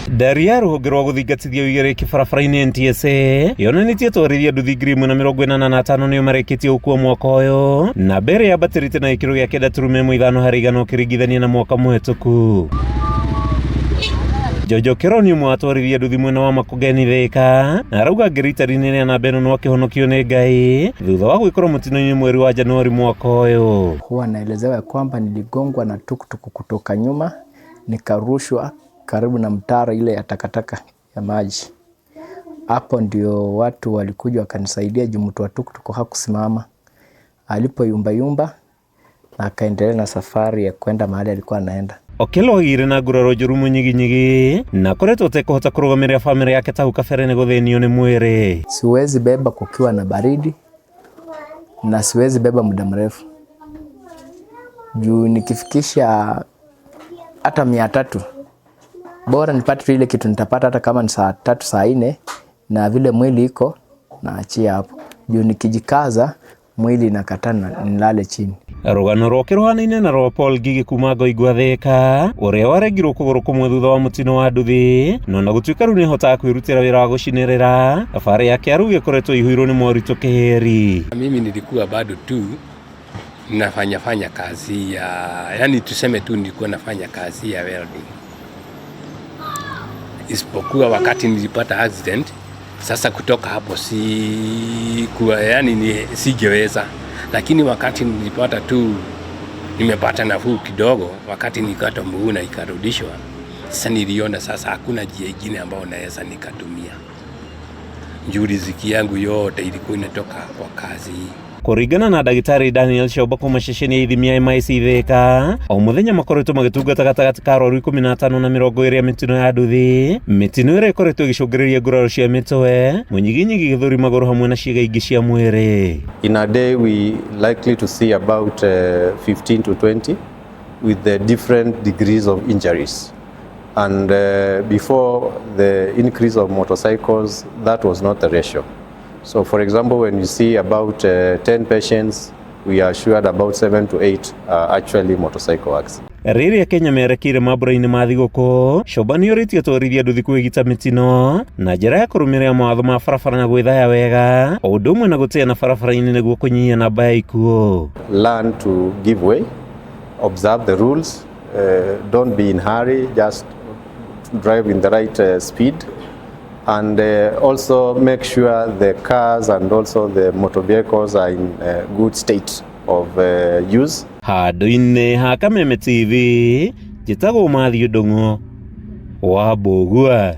Ndari ya rũhonge rwa gũthingatithia ũigĩrĩrĩki barabara-inĩ NTSA yonanĩtie atwarithia nduthi 1,085 nĩo marĩkĩtie gũkua mwaka ũyũ, namba ĩrĩa yambatĩrĩte na gĩkĩro gĩa 9.5 harĩ igana ũkĩringithania na mwaka mũhetũku. Jojo Kĩro nĩ ũmwe wa atwarithia nduthi mwena wa Makongeni Thĩka, na arauga angĩ rita-inĩ rĩa namba ĩno no akĩhonokio nĩ Ngai thutha wa gwĩkora mũtino-inĩ mweri wa Januari mwaka ũyũ. Huwa naelezewa ya kwamba niligongwa na tuktuk kutoka nyuma, nikarushwa karibu na mtaro ile ya takataka ya maji. Hapo ndio watu walikuja wakanisaidia juu mtu wa tuktuk hakusimama. Alipoyumbayumba na akaendelea na safari ya kwenda mahali alikuwa anaenda. Okello agĩire na nguraro njũru mũnyiginyigi na akoretwo atekũhota kũrũgamĩrĩra bamĩrĩ yake ta hau kabere nĩ gũthĩnio nĩ mwĩrĩ. Siwezi beba kukiwa na baridi na siwezi beba muda mrefu juu nikifikisha hata 300, bora nipate tu ile kitu nitapata, hata kama ni saa 3, saa 4, na vile mwili iko naachia hapo, juu nikijikaza mwili inakataa na nilale chini. Rũgano rwake rũhanaine na rwa Paul Ngigi kuma Ngoingwa Thĩka, ũrĩa warengirwo kũgũrũ kũmwe thutha wa mũtino wa nduthi, no na gũtuĩka rĩu nĩahotaga kwĩrutĩra wĩra wa gũcinĩrĩra, thabarĩ yake arauga ĩkoretwo ĩihũirwo nĩ moritũ kĩhĩri. Mimi nilikuwa bado tu nafanya fanya kazi ya, yani tuseme tu nilikuwa nafanya kazi ya welding, isipokuwa wakati nilipata accident. Sasa kutoka hapo si kuwa, yani ni singeweza, lakini wakati nilipata tu nimepata nafuu kidogo, wakati nikata mguu na ikarudishwa, sasa niliona sasa hakuna njia ingine ambayo naweza nikatumia, juu riziki yangu yote ilikuwa inatoka kwa kazi hii. Kũringana na ndagĩtarĩ Daniel Shoba kuma ceceni ya ithimi ya MIC Thĩka, o mũthenya makoretwo magĩtungata gatagatĩ ka arwaru 15 na 20 a mĩtino ya nduthi, mĩtino ĩrĩa ĩkoretwo ĩgĩcũngĩrĩria nguraro cia mĩtwe, mũnyiginyigi, gĩthũri, magũrũ hamwe na ciĩga ingĩ cia mwĩrĩ. In a day we likely to see about 15 to 20 with the different degrees of injuries. And before the increase of motorcycles, that was not the ratio. So for example, when you see about 10 patients, we are assured about 7 to 8 are actually motorcycle accidents. Rĩrĩa Kenya merekeire mambura-inĩ ma thigũkũ, Shoba nĩorĩtie atwarithia nduthi kwĩgita mĩtino na njĩra ya kũrũmĩrĩra mawatho ma barabara na gwĩthaya wega, o ũndũ ũmwe na gũteana barabara-inĩ nĩguo kũnyihia namba ya ikuũ. Learn to give way, observe the rules, don't be in hurry, just drive in the right speed, and also make sure the cars and also the motor vehicles are in good state of use. Handũ-inĩ ha Kameme TV, njĩtagwo Matthew Ndung'u wa Mbũgua.